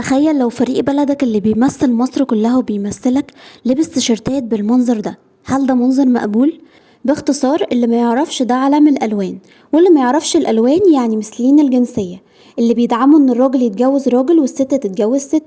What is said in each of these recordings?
تخيل لو فريق بلدك اللي بيمثل مصر كلها وبيمثلك لبس تيشيرتات بالمنظر ده، هل ده منظر مقبول؟ باختصار اللي ما يعرفش ده علم الألوان، واللي ما يعرفش الألوان يعني مثليين الجنسية اللي بيدعموا ان الراجل يتجوز راجل والست تتجوز ست،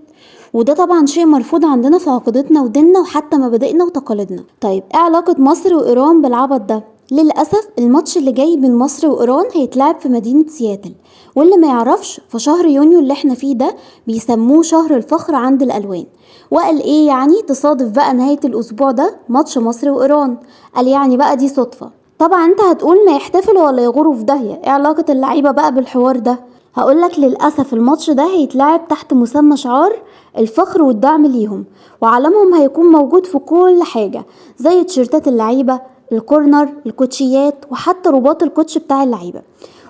وده طبعا شيء مرفوض عندنا في عقيدتنا وديننا وحتى مبادئنا وتقاليدنا. طيب ايه علاقة مصر وإيران بالعبط ده؟ للأسف الماتش اللي جاي بين مصر وإيران هيتلعب في مدينة سياتل، واللي ما يعرفش فشهر يونيو اللي احنا فيه ده بيسموه شهر الفخر عند الألوان. وقال ايه يعني تصادف بقى نهاية الأسبوع ده ماتش مصر وإيران، قال يعني بقى دي صدفة. طبعا انت هتقول ما يحتفلوا ولا يغوروا في داهية، ايه علاقة اللعيبة بقى بالحوار ده؟ هقولك للأسف الماتش ده هيتلعب تحت مسمى شعار الفخر والدعم ليهم، وعلمهم هيكون موجود في كل حاجة زي تيشيرتات اللعيبة، الكورنر، الكوتشيات، وحتى رباط الكوتش بتاع اللعيبة.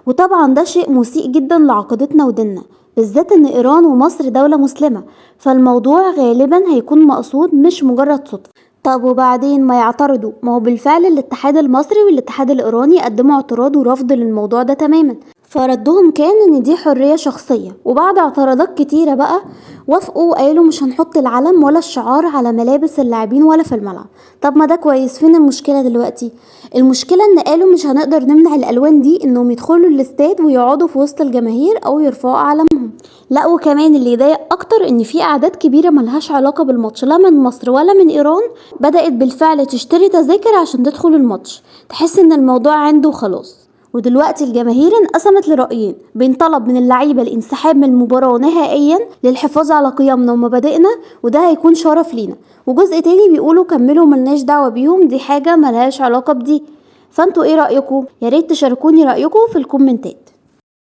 وطبعا ده شيء مسيء جدا لعقيدتنا وديننا، بالذات ان ايران ومصر دولة مسلمة، فالموضوع غالبا هيكون مقصود مش مجرد صدفة. طب وبعدين ما يعترضوا؟ ما هو بالفعل الاتحاد المصري والاتحاد الايراني قدموا اعتراض ورفض للموضوع ده تماما، فردهم كان ان دي حرية شخصية. وبعد اعتراضات كتيرة بقى وافقوا وقالوا مش هنحط العلم ولا الشعار على ملابس اللاعبين ولا في الملعب. طب ما ده كويس، فين المشكلة دلوقتي؟ المشكلة ان قالوا مش هنقدر نمنع الالوان دي انهم يدخلوا الاستاد ويقعدوا في وسط الجماهير او يرفعوا اعلامهم. لا وكمان اللي يضايق اكتر ان في اعداد كبيرة ملهاش علاقة بالماتش لا من مصر ولا من ايران بدأت بالفعل تشتري تذاكر عشان تدخل الماتش. تحس ان الموضوع عنده خلاص. ودلوقتي الجماهير انقسمت لرأيين، بين طلب من اللعيبة الانسحاب من المباراة نهائيا للحفاظ على قيمنا ومبادئنا وده هيكون شرف لينا، وجزء تاني بيقولوا كملوا ملناش دعوة بيهم، دي حاجة ملهاش علاقة بدي. فانتوا ايه رأيكم؟ يا ريت تشاركوني رأيكم في الكومنتات.